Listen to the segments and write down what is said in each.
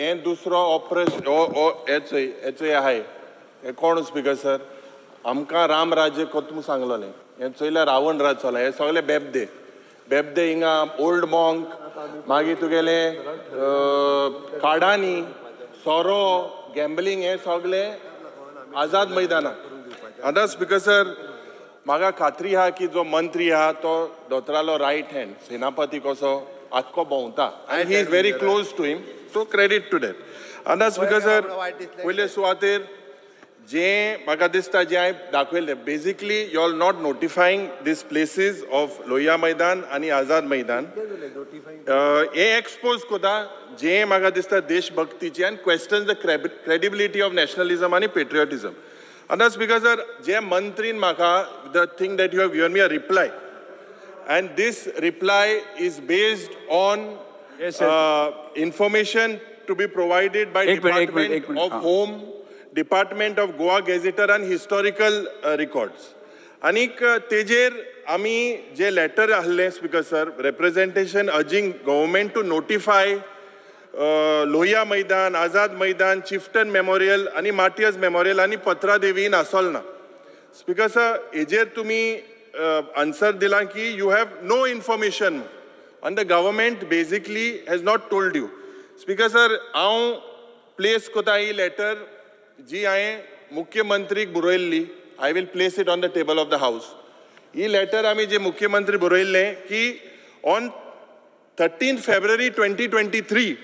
हे दुसरो ऑपरेशन हेचो आहाय. हे कोण स्पीकर सर? आमकां राम राज्य कोत सांगलोलें, हें चोयल्यार रावण राज चोला. हे सगळे बेबदे बेबदे हिंगा ओल्ड मॉंक, मागीर तुगेले काडांनी सोरो, गॅम्बलिंग, हे सगळे आझाद मैदानाक. आतां स्पीकर सर, म्हाका खात्री आहा की जो मंत्री आहा तो दोतोरालो रायट हँड सेनापती कसो आख्खो भोंवता आनी he is very close to him, so credit to that. आतां स्पीकर सर, पयले सुवातेर जे म्हाका दिसता जे हांवें दाखयलें, basically you are not notifying these places of Lohia Maidan आनी आझाद मैदान. हे एक्सपोज करता जे म्हाका दिसता देशभक्तीची आनी question the credibility of nationalism आनी पेट्रियोटिजम. आतां स्पीकर सर, जे मंत्रीन म्हाका the thing that you have given me a reply and this reply is based on information to be provided by department of home, department of Goa gazetteer आनी historical records. आनीक तेजेर आमी जे letter आहलें speaker sir, representation urging government to notify Lohia Maidan, Azad Maidan, chieftain memorial आनी martyrs memorial आनी पत्रादेवी आसोल ना. Speaker sir, हेजेर तुमी आन्सर दिला की you have no information on the government basically has not told you. Speaker sir, हांव place कोता ही लेटर जी हांवें मुख्यमंत्रीक बरयल्ली, I will place it on the table of the house. He letter आमी जे मुख्यमंत्री बरयल्लें की on 13 February 2023,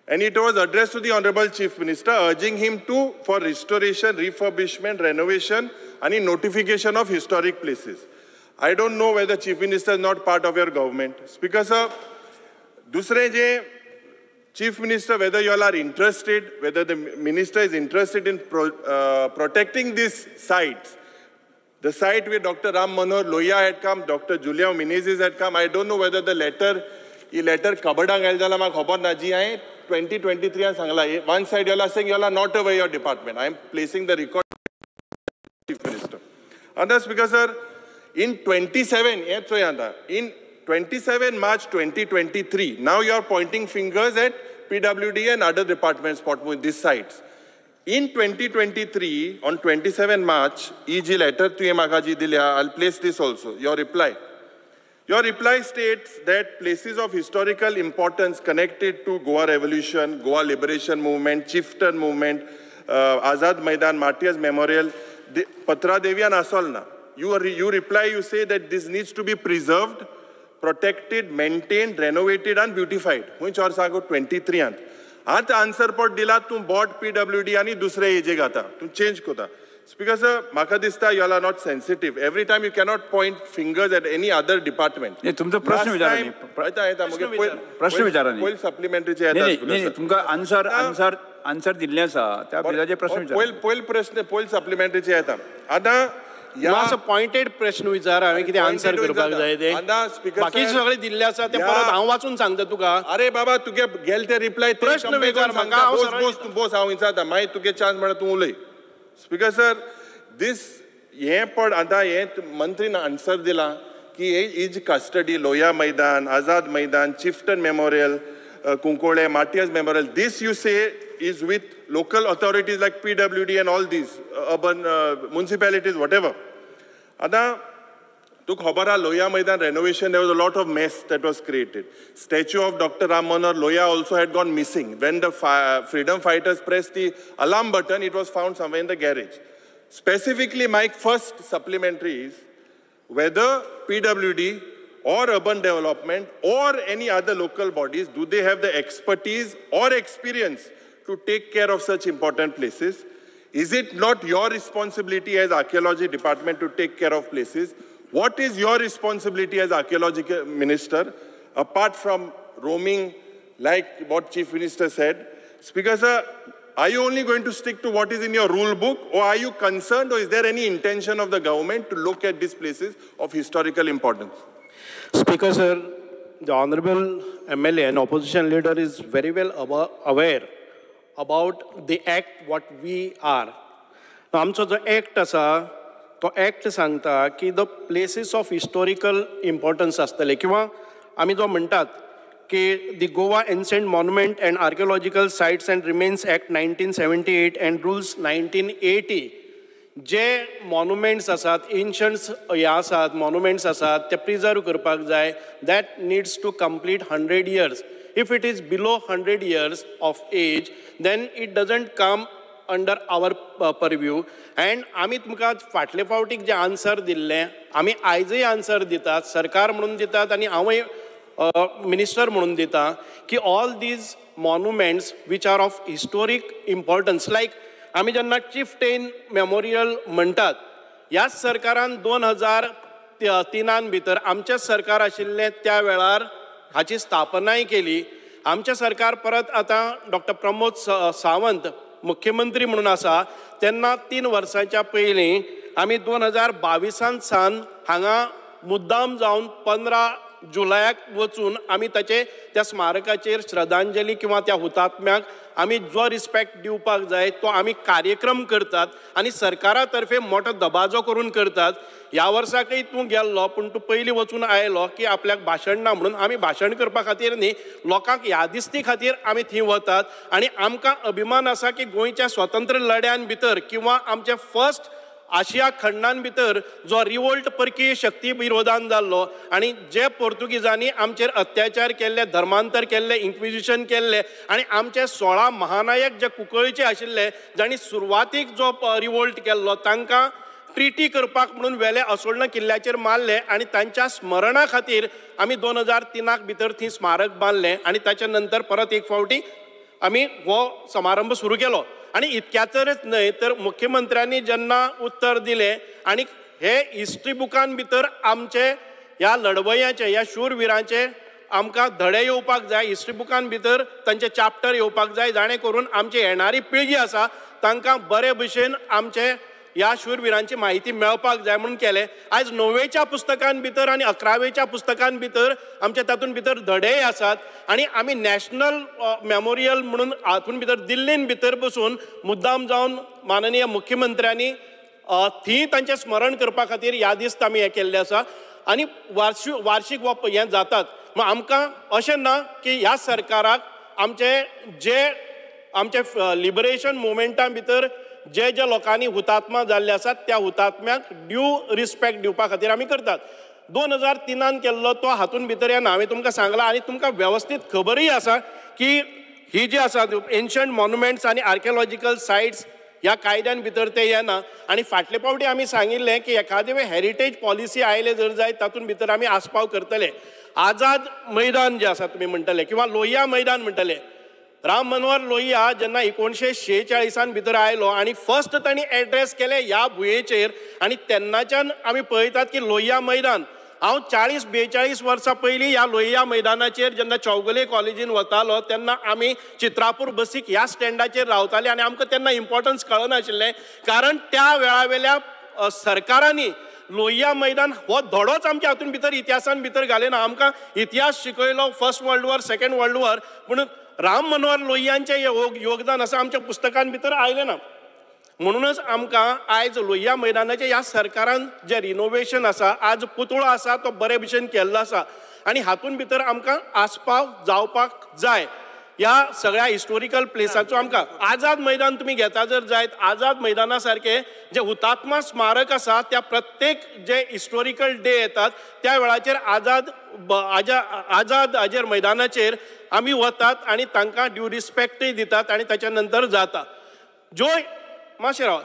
and it was addressed to the Honorable Chief Minister urging him to for restoration, refurbishment, renovation and notification of historic places. I don't know whether Chief Minister is not part of your government. Speaker sir, दुसरें जे Chief Minister, whether you all are interested, whether the minister is interested in protecting these sites. The site where Dr. Ram Manohar Lohia had come, Dr. Julia Menezes had come, I don't know whether the letter, he letter कबडांक आयलें जाल्यार म्हाका खबर ना. जी हांवें 2023 सांगला, one side you all are saying you all are not aware your department. I am placing the record Chief Minister. आतां speaker sir, in 27, हें चोय आतां, in 27 March 2023, now you are pointing fingers at PWD and other departments for these sites. In 2023, on 27 March, he ji letter तुवें म्हाका जी दिल्या, I'll place this also, your reply. Your reply states that places of historical importance connected to Goa Revolution, Goa Liberation Movement, Chieftain Movement, Azad Maidan, Martyrs Memorial, Patra Devi and Asolna. You reply, you say that this needs to be preserved, protected, maintained, renovated and beautified. खंयच्या वर्सा गो? 23. आतां answer पट दिला तूं बोट PWD आनी दुसरे हेजे घाता, तूं चेंज करता. स्पीकर सर, म्हाका दिसता you are not sensitive. Every time you cannot point fingers at any other department. तुमचो प्रश्न विचारा. प्रश्न विचारा. पयलीं सप्लिमेंटरीचे येता. तुमकां आन्सर आन्सर आन्सर दिल्लें आसा त्या बिलाचे प्रश्न विचार. पयलीं प्रश्न पयलीं सप्लिमेंटरीचे येता. आतां मातसो पॉयंटेड प्रश्न विचार, हांवें कितें आन्सर करपाक जाय तें. बाकी सगळें दिल्लें आसा तें परत हांव वाचून सांगता तुका. अरे बाबा, तुगे गेले ते रिप्लाय प्रश्न विचार म्हाका. बोस बोस तूं बोस, हांव विचारता, मागीर तुगे चान्स म्हळ्यार तूं उलय. स्पीकर सर, दीस हें पड आतां हें मंत्रीन आन्सर दिलां की is custody Lohia Maidan, Azad Maidan, chieftain memorial, Cuncolim, martyrs memorial, this you say is with local authorities like PWD and all these urban municipalities, whatever. आतां तुका खबर आहा Lohia Maidan renovation, there was a lot of mess that was created. Statue of Dr. Ram Manohar Lohia also had gone missing. When the freedom fighters pressed the alarm button, it was found somewhere in the garage. Specifically, my first supplementary is whether PWD or urban development or any other local bodies, do they have the expertise or experience to take care of such important places? Is it not your responsibility as archaeology department to take care of places? What is your responsibility as archaeology minister, apart from roaming like what Chief Minister said? Speaker sir, are you only going to stick to what is in your rule book, or are you concerned, or is there any intention of the government to look at these places of historical importance? Speaker sir, the Honorable MLA and opposition leader is very well aware about the act what we are. Now, आमचो जो act आसा तो act सांगता की the places of historical importance आसतले किंवा आमी जो म्हणटात की the Goa ancient monument and archaeological sites and remains act 1978 and rules 1980 J monuments आसात, एन्शंट्स हे आसात, मॉन्युमेंट्स आसात ते प्रिजर्व करपाक जाय. That needs to complete 100 years. If it is below 100 years of age then it doesn't come under our purview. And आमी तुमकां फाटले फावटीक जे आन्सर दिल्लें आमी आयजय आन्सर दितात, सरकार म्हणून दितात आनी हांवूय मिनिस्टर म्हणून दिता की all these monuments which are of historic importance, like आमी जेन्ना चिफटेन मेमोरियल म्हणटात, ह्याच सरकारान 2003 भितर आमचें सरकार आशिल्लें त्या वेळार हाची स्थापनाय केली. आमचें सरकार परत आतां डॉक्टर प्रमोद सावंत मुख्यमंत्री म्हणून आसा तेन्ना 3 वर्सांच्या पयलीं आमी 2022 सावन हांगा मुद्दाम जावन 15 जुलयाक वचून आमी ताचे त्या स्मारकाचेर श्रद्धांजली किंवा त्या हुतात्म्याक आमी जो रिस्पेक्ट दिवपाक जाय तो आमी कार्यक्रम करतात आनी सरकारा तर्फे मोठो दबाजो करून करतात. ह्या वर्साकय तूं गेल्लो पूण तूं पयलीं वचून आयलो की आपल्याक भाशण ना म्हणून. आमी भाशण करपा खातीर न्ही, लोकांक यादिस्ती खातीर आमी थंय वतात आनी आमकां अभिमान आसा की गोंयच्या स्वतंत्र लढ्यान भितर किंवा आमचे फर्स्ट आशिया खंडान भितर जो रिवोल्ट परकीय शक्ती विरोधान जाल्लो आनी जे पोर्तुगीजांनी आमचेर अत्याचार केल्ले, धर्मांतर केल्ले, इन्क्विजिशन केल्ले आनी आमचे 16 महानायक जे कुंकळीचे आशिल्ले जांणी सुरवातीक जो रिवोल्ट केल्लो तांकां ट्रिटी करपाक म्हणून वेले असोळणा किल्ल्याचेर मारले आनी तांच्या स्मरणा खातीर आमी 2003 भितर थंय स्मारक बांदलें आनी ताच्या नंतर परत एक फावटी आमी हो समारंभ सुरू केलो. आनी इतक्याचरच न्हय तर मुख्यमंत्र्यांनी जेन्ना उत्तर दिलें आनी हे हिस्ट्री बुकान भितर आमचे ह्या लढवयांचे, ह्या शूरविरांचे आमकां धडे येवपाक जाय, हिस्ट्री बुकान भितर तांचे चॅप्टर येवपाक जाय, जाणें करून आमची येणारी पिळगी आसा तांकां बरे भशेन आमचे ह्या शूरविरांची म्हायती मेळपाक जाय म्हणून केलें. आयज 9वेच्या पुस्तकान भितर आनी 11वेच्या पुस्तकान भितर आमचे तातूंत भितर धडेय आसात आनी आमी नॅशनल मेमोरियल म्हणून हातूंत भितर दिल्लीन भितर बसून मुद्दाम जावन माननीय मुख्यमंत्र्यांनी थंय तांचें स्मरण करपा खातीर यादिस्त आमी हें केल्लें आसा आनी वार्षीक हें जातात. मग आमकां अशें ना की ह्या सरकाराक आमचे जे आमचे लिबरेशन मुवमेंटा भितर जे जे लोकांनी हुतात्मा जाल्ले आसात त्या हुतात्म्याक ड्यू रिस्पेक्ट दिवपा खातीर आमी करतात. 2003 केल्लो तो हातूंत भितर येना, हांवें तुमकां सांगलां आनी तुमकां वेवस्थीत खबरूय आसा की ही जी आसा एन्शंट मॉन्युमेंट्स आनी आर्किओलॉजिकल सायट्स ह्या कायद्यान भितर ते येना. आनी फाटले फावटी आमी सांगिल्लें की एखादे वेळ हेरिटेज पॉलिसी आयले जर जाय तातूंत भितर आमी आस्पाव करतले. आझाद मैदान जें आसा तुमी म्हणटले किंवा लोहिया मैदान म्हणटले, राम मनोहर लोहिया जेन्ना 1946 भितर आयलो आनी फर्स्ट तांणी एड्रेस केलें ह्या भुंयेचेर आनी तेन्नाच्यान आमी पळयतात की लोहिया मैदान, हांव 40-42 वर्सां पयलीं ह्या लोहिया मैदानाचेर जेन्ना चौगुले कॉलेजीन वतालो तेन्ना आमी चित्रापूर बसीक ह्या स्टँडाचेर रावताले आनी आमकां तेन्ना इम्पॉर्टन्स कळनाशिल्लें, कारण त्या वेळावेल्या सरकारांनी लोहिया मैदान हो धडोच आमच्या हातून भितर इतिहासान भितर घाले ना. आमकां इतिहास शिकयलो first world war, second world war, पूण राम मनोहर लोहियांचें योगदान आसा आमच्या पुस्तकान भितर आयलें ना. म्हणूनच आमकां आयज लोहिया मैदानाचें ह्या सरकारान जें रिनोवेशन आसा, आज पुतळो आसा तो बरे भशेन केल्लो आसा आनी हातूंत भितर आमकां आस्पाव जावपाक जाय ह्या सगळ्या हिस्टोरिकल प्लेसाचो. आमकां आझाद मैदान तुमी घेता जर जायत, आझाद मैदाना सारकें जें हुतात्मा स्मारक आसा त्या प्रत्येक जे हिस्टोरिकल डे येतात त्या वेळाचेर आझाद आझाद हाजेर मैदानाचेर आमी वतात आनी तांकां ड्यू रिस्पेक्टय दितात आनी ताच्या नंतर जाता. ज्यो मातशें राव,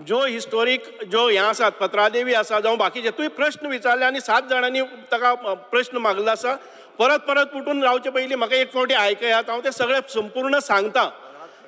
ज्यो हिस्टोरीक ज्यो हें आसात, पत्रादेवी आसा जावं बाकीचे, तुवें प्रश्न विचारले आनी 7 जाणांनी ताका प्रश्न मागलो आसा. परत परत उठून रावचे पयलीं म्हाका एक फावटी आयकयात, हांव तें सगळें संपूर्ण सांगता.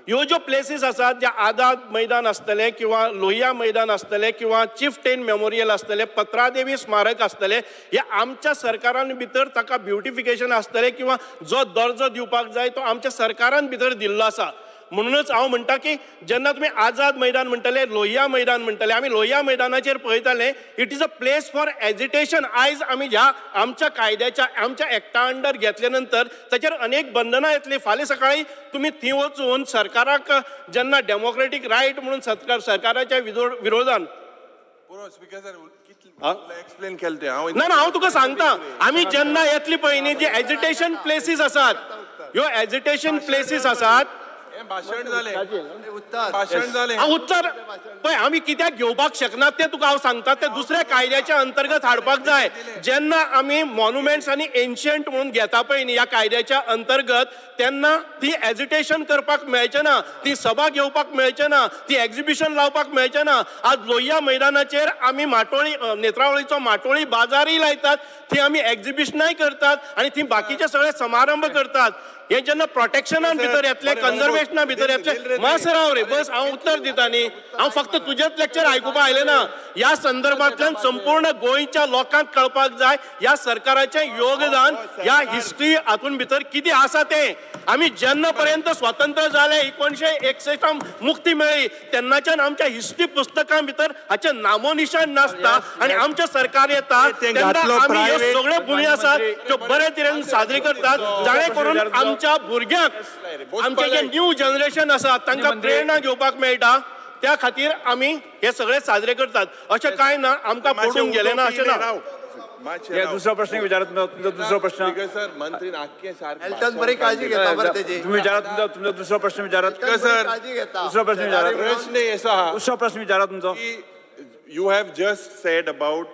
ह्यो ज्यो प्लेसीस आसात ज्या आझाद मैदान आसतलें किंवा लोहिया मैदान आसतलें किंवा चिफटेन मेमोरियल आसतलें, पत्रादेवी स्मारक आसतलें, हे आमच्या सरकारान भितर ताका ब्युटिफिकेशन आसतलें किंवा जो दर्जो दिवपाक जाय तो आमच्या सरकारान भितर दिल्लो आसा. म्हणूनच हांव म्हणटा की जेन्ना तुमी आझाद मैदान म्हणटले, लोहिया मैदान म्हणटले, आमी लोहिया मैदानाचेर पळयताले it is a place for agitation. आयज आमी ह्या आमच्या कायद्याच्या आमच्या एक्टा अंडर घेतल्या नंतर ताचेर अनेक बंधनां येतलीं. फाल्यां सकाळीं तुमी थंय वचून सरकाराक जेन्ना डेमोक्रेटीक रायट म्हणून सरकाराच्या विरोधान एक्सप्लेन केलें तें हांव. ना ना, हांव तुका सांगता, आमी जेन्ना येतली पळय न्ही, जी एजिटेशन प्लेसीस आसात, ह्यो एजिटेशन प्लेसीस आसात. भाशण जालें, भाशण जालें. उत्तर पळय आमी कित्याक घेवपाक शकना तें तुका हांव सांगता. तें दुसऱ्या कायद्याच्या अंतर्गत हाडपाक जाय. जेन्ना आमी मॉन्युमेंट्स आनी एन्शियंट म्हणून घेता पळय न्ही ह्या कायद्याच्या अंतर्गत, तेन्ना ती एजिटेशन करपाक मेळचें ना, ती सभा घेवपाक मेळचें ना, ती एक्झिबिशन लावपाक मेळचें ना. आज लोहिया मैदानाचेर आमी माटोळी, नेत्रावळीचो माटोळी बाजारय लायतात, थंय आमी एक्झिबिशनाय करतात आनी थंय बाकीचे सगळे समारंभ करतात. हे जेन्ना प्रोटेक्शनान भितर येतले, कन्जर्वेशना भितर येतले, मातसो राव रे, बस हांव उत्तर दिता न्ही. हांव फक्त तुजेच लेक्चर आयकुपाक आयलें ना. ह्या संदर्भांतल्यान संपूर्ण गोंयच्या लोकांक कळपाक जाय ह्या सरकाराचें योगदान ह्या हिस्ट्री हातून भितर कितें आसा तें. आमी जेन्ना पर्यंत स्वतंत्र जाले, 1961 मुक्ती मेळ्ळी, तेन्नाच्यान आमच्या हिस्ट्री पुस्तकां भितर हाचें नामोनिशान नासता. आनी आमचें सरकार येता तेन्ना आमी ह्यो सगळ्यो भुमी आसात त्यो बरे तरेन साजरी करतात, जाणे करून आमच्या भुरग्यांक, आमचे जे न्यू जनरेशन आसा तांकां प्रेरणा घेवपाक मेळटा. त्या खातीर आमी हे सगळे साजरे करतात. अशें कांय ना आमकां पडून गेलें ना अशें ना. दुसरो प्रश्न विचारात, दुसरो प्रश्न. मंत्री बरी काळजी घेता बरें तेजी. तुम्ही विचारात, तुमचो दुसरो प्रश्न विचारात. दुसरो प्रश्न विचारात. प्रश्न आसा, दुसरो प्रश्न विचारात तुमचो. You have just said about,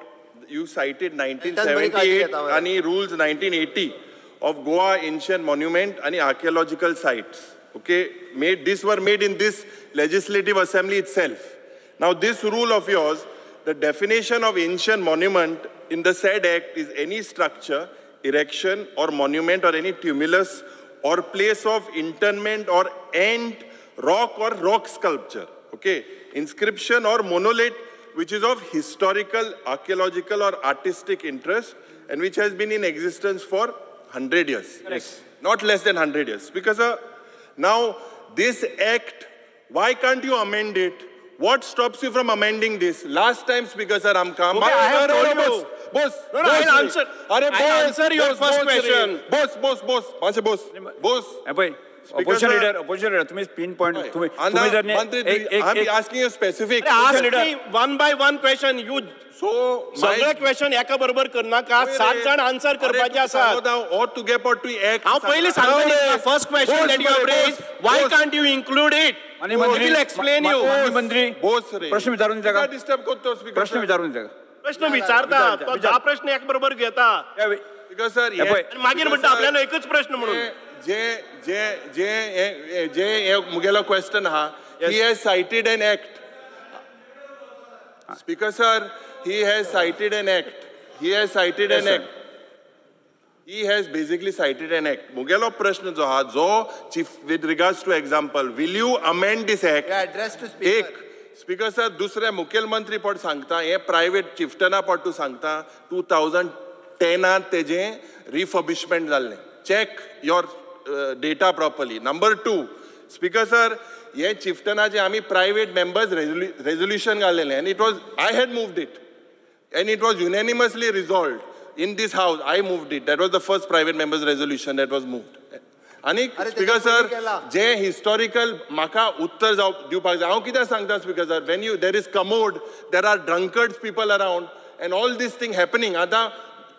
you cited 1978 आनी rules 1980 of Goa ancient monument and archaeological sites. Okay, made, these were made in this legislative assembly itself. Now this rule of yours, the definition of ancient monument in the said act is any structure, erection or monument or any tumulus or place of internment or ant, rock or rock sculpture. Okay, inscription or monolith which is of historical, archaeological or artistic interest and which has been in existence for 100 years. Yes. Not less than 100 years. Because now this act, why can't you amend it? What stops you from amending this? Last time, Speaker sir, amka. Okay, I have told you. Boss, no, no, I'll answer. I'll answer your first question. Boss, boss, boss. Boss, boss. Boss. Opposition leader, opposition leader, तुम्ही pin point, तुम्ही जर I'm asking you specific. Ask me one by one question. You so सगळे question एका बरोबर करनाका. 7 जाण answer करपाचे आसात. और तुगे पट तू एक. हांव पयलीं सांगता, first question that you have raised, why can't you include it? आणि will explain you. मंत्री बोस रे, प्रश्न विचारून दिता का? डिस्टर्ब करतो स्पीकर. प्रश्न विचारून दिता का? प्रश्न विचारता तो 10 प्रश्न एक बरोबर घेता. स्पीकर सर, मागीर म्हणटा आपल्याला एकच प्रश्न म्हणून. जे जे जे जे मुगेलो क्वेश्चन हा, he has cited an act. Speaker sir, he has cited an act. He has cited an act. He has basically cited an act. मुगेलो प्रश्न जो हा, जो chief with regards to example, will you amend this act? Address to speaker. एक speaker sir, दुसरे मुखेलमंत्री पट सांगता, हे प्रायवेट चिफ्टना पट तूं सांगता, 2010 तेजें रिफर्बिशमेंट जाल्लें. Check your data properly. Number 2, speaker sir, हे चिफ्टनाचे आमी प्रायवेट मेंबर्स रेजोल्युशन घाल्लेलें आनी it was, I had moved it and it was unanimously resolved in this house. I moved it. That was the first private members resolution that was moved. आनी speaker sir, जे historical म्हाका उत्तर जाव दिवपाक जाय. हांव कितें सांगता speaker sir, when you there is commode, there are drunkards people around and all this thing happening. आतां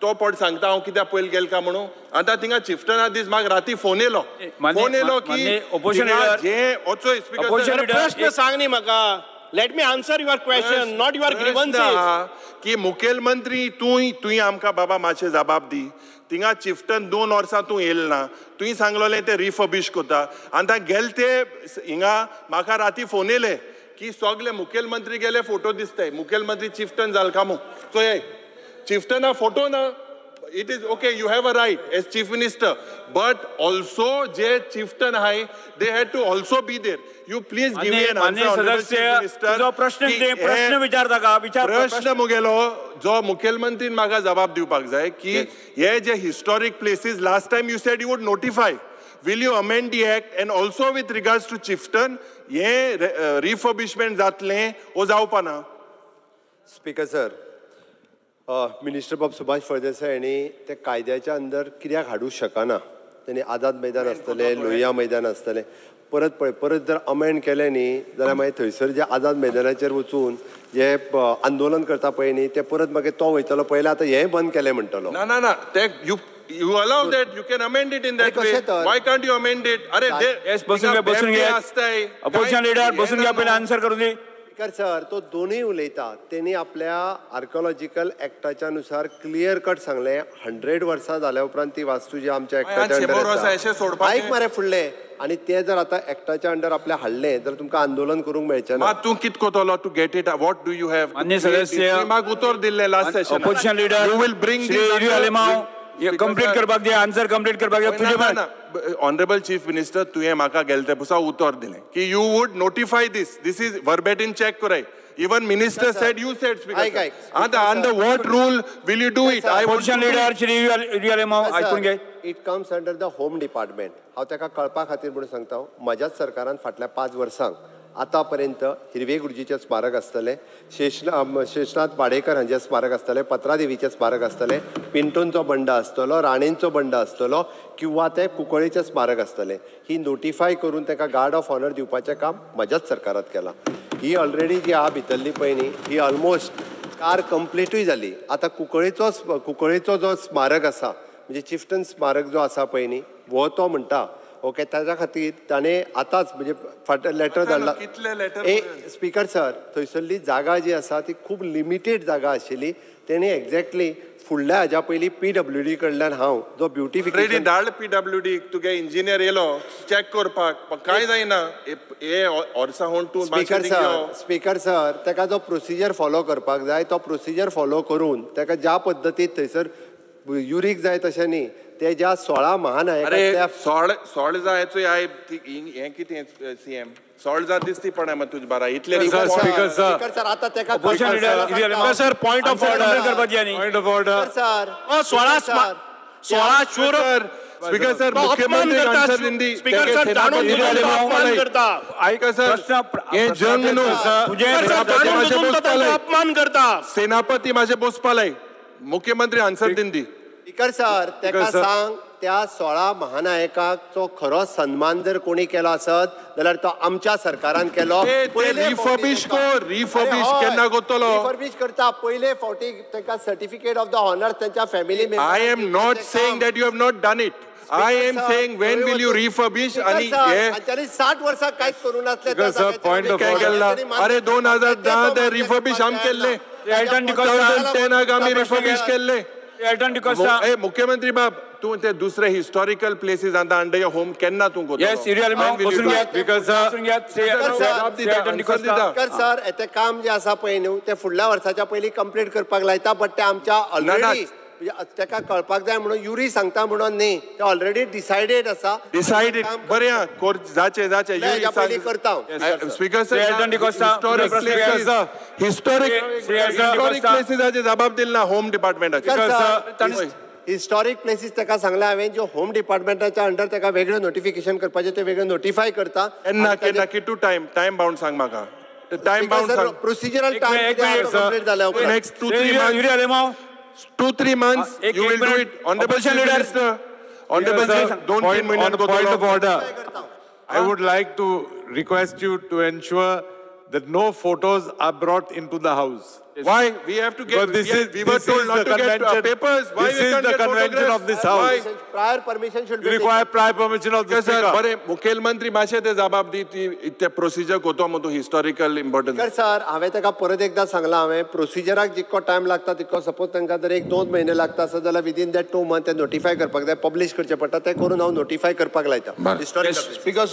तो पट सांगता हांव कित्याक पयलीं गेल काय म्हणून. आतां थिंगा चिफ्टना दीस म्हाका राती फोन येयलो, फोन येयलो की जे वचोय. स्पीकर, प्रश्न सांग न्ही म्हाका. Let me answer your question, not your grievances. की मुखेलमंत्री तुवें आमकां बाबा मातशें जबाब दी. थिंगा चिफ्टन 2 वर्सां तूं येयल ना, तुवें सांगलोलें तें रिफर्बिश करता. आनी आतां गेले ते हिंगा म्हाका राती फोन येयले की सगले मुखेलमंत्री गेले, फोटो दिसताय. मुखेलमंत्री चिफ्टन जाल का म्हूण चोय, चिफ्टना फोटो ना. It is okay, you have a right as chief minister, but also J chieftain आहाय, they had to also be there. You please give me an answer, honorable chief minister. तुजो प्रश्न प्रश्न विचारता का? प्रश्न मुगेलो जो मुखेलमंत्रीन म्हाका जबाब दिवपाक जाय की हे जे historic places, last time you said you would notify, will you amend the act and also with regards to chieftain hey refurbishment जातलें ओ जावपा ना? स्पीकर सर, मिनिस्टर बाब सुभाष फळदेसाय हांणी त्या कायद्याच्या अंदर कित्याक हाडूंक शकना? तेणी आझाद मैदान आसतलें, लोहिया मैदान आसतलें, परत पळय परत जर अमेंड केलें न्ही जाल्यार मागीर थंयसर जे आझाद मैदानाचेर वचून जे आंदोलन करता पळय न्ही ते परत मागीर तो वयतलो पयलें आतां हेंय बंद केलें म्हणटलो. ना ना ना ते you you allow that you can amend it in that way. Why can't you amend it? अरे येस बसून घे बसून घे अपोजिशन लिडर बसून घ्या पयलीं आन्सर करूं दी. स्पीकर सर तो दोनूय उलयता. तेणी आपल्या आर्किओलॉजिकल एक्टाच्या नुसार क्लियर कट सांगलें 100 वर्सां जाल्या उपरांत ती वास्तू जी आमच्या एक्टाच्या अंडर आयक मरे फुडलें आनी ते जर आतां एक्टाच्या अंडर आपल्या हाडलें जर तुमकां आंदोलन करूंक मेळचें ना. तूं कित कोतलो to get it? What do you have? मान्य सदस्य म्हाका उतर दिल्लें last session. Opposition leader you will bring complete करपाक दी आन्सर कंप्लीट करपाक दी तुजें. ऑनरेबल चीफ मिनिस्टर तुवें म्हाका गेले ते पुसा उतर दिलें की you would notify this this is verbatim check कराय. Even minister said you said speaker. आतां under what rule will you do it? Opposition leader Shri Yuri Alemao आयकून घे. It comes under the home department. हांव ताका कळपा खातीर म्हणून सांगता म्हज्याच सरकारान फाटल्या 5 वर्सांक आतां पर्यंत हिरवे गुरुजीचें स्मारक आसतलें, शेषनाथ वाडेकर हांचें स्मारक आसतलें, पत्रादेवीचें स्मारक आसतलें, पिंटोंचो बंड आसतलो, राणेंचो बंड आसतलो किंवा ते कुंकळेचें स्मारक आसतलें. ही नोटिफाय करून ताका गार्ड ऑफ ऑनर दिवपाचें काम म्हज्याच सरकारांत केलां. ही ऑलरेडी जी आहा भितरली पळय न्ही ही ऑलमोस्ट कार कंप्लिटूय जाली. आतां कुंकळेचो जो स्मारक आसा म्हणजे चिफ्टन स्मारक जो आसा पळय न्ही हो तो म्हणटा ओके ताच्या खातीर ताणें आतांच म्हणजे फाट लेटर धाडला. ए स्पीकर सर थंयसरली जागा जी आसा ती खूब लिमिटेड जागा आशिल्ली. तेणें एक्झॅक्टली फुडल्या हाज्या पयलीं पीडब्ल्यूडी कडल्यान हांव जो ब्युटिफिकेशन धाड पीडब्ल्यूडी तुगे इंजिनियर येयलो चॅक करपाक कांय जायना हे वर्सां होवन तूं स्पीकर सर स्पीकर सर ताका जो प्रोसिजर फॉलो करपाक जाय तो प्रोसिजर फॉलो करून ताका ज्या पद्दतीन थंयसर युरीक जाय तशें न्ही ते ज्या 16 महानायकांतल्या 16 जायचो हें कितें सीएम 16 जात दिसती पण तुज बारा इतले. स्पीकर सर आतां ताका sir point of order point of order sir 16 शूर स्पीकर सर मुख्यमंत्री आन्सर दिंदी. स्पीकर सर जाणून अपमान करता. आयका सर हे जंग न्हू अपमान करता. सेनापती म्हाजे बसपालय मुख्यमंत्री आन्सर दिंदी. स्पीकर सर ताका सांग त्या 16 महानायकाचो खरो सन्मान जर कोणी केलो आसत जाल्यार तो आमच्या सरकारान केलो. रिफर्बिश कर रिफर्बिश केन्ना करतलो? रिफर्बिश करता पयले फावटी तांकां सर्टिफिकेट ऑफ the honour तांच्या family member. I am not saying that you have not done it. I am saying when will you refurbish? आणि हे 60 वर्सां कांयच करूं नासलें. अरे 2010 ते रिफर्बिश आमी केल्ले, 2010 आमी रिफर्बिश केल्ले. ए मुख्यमंत्री बाब तूं ते दुसरे हिस्टॉरिकल प्लेसीस आतां अंडर your home केन्ना तूं करतलो? येस युरी बसून घेयात बसून घेयात. स्पीकर सर तें काम जें आसा पळय न्हू तें फुडल्या वर्साच्या पयलीं कंप्लीट करपाक लायता बट तें आमच्या ऑलरेडी ताका कळपाक जाय म्हणून युरी सांगता म्हणून न्ही तें ऑलरेडी डिसायडेड आसा. डिसायडेड बरें आहा जाचें जाचें पयलीं करता. स्पीकर सर हिस्टॉरीक प्लेसीसाचेर जबाब दिल ना होम डिपार्टमेंटाचेर. हिस्टॉरीक प्लेसीस ताका सांगलें हांवें ज्यो होम डिपार्टमेंटाच्या अंडर ताका वेगळें नोटिफिकेशन करपाचें तें वेगळें नोटिफाय करता. केन्ना केन्ना कितू टायम टायम बाउंड सांग म्हाका. टायम बाउंड सांग. प्रोसिजरल टायम कंप्लीट जाल्या उपरांत next 2-3 months. 2-3 months you will do it. Honorable Chief Minister, honorable Chief, on point of order, I would like to request you to ensure that no photos are brought into the house. Why? We have to get, this is, we were told not to get papers. Why this is the convention of this house. Why? Prior permission should be require prior permission of the speaker. बरे मुखेलमंत्री मातशें ते जबाब दी ती ते procedure कोतो मग historical importance. Sir हांवें ताका परत एकदां सांगलां हांवें प्रोसिजराक जितको टायम लागता तितको सपोज तांकां जर 1-2 म्हयने लागता आसत जाल्यार विदीन that 2 month ते नोटिफाय करपाक जाय, पब्लीश करचें पडटा, तें करून हांव नोटिफाय करपाक लायता. हिस्टॉरिकल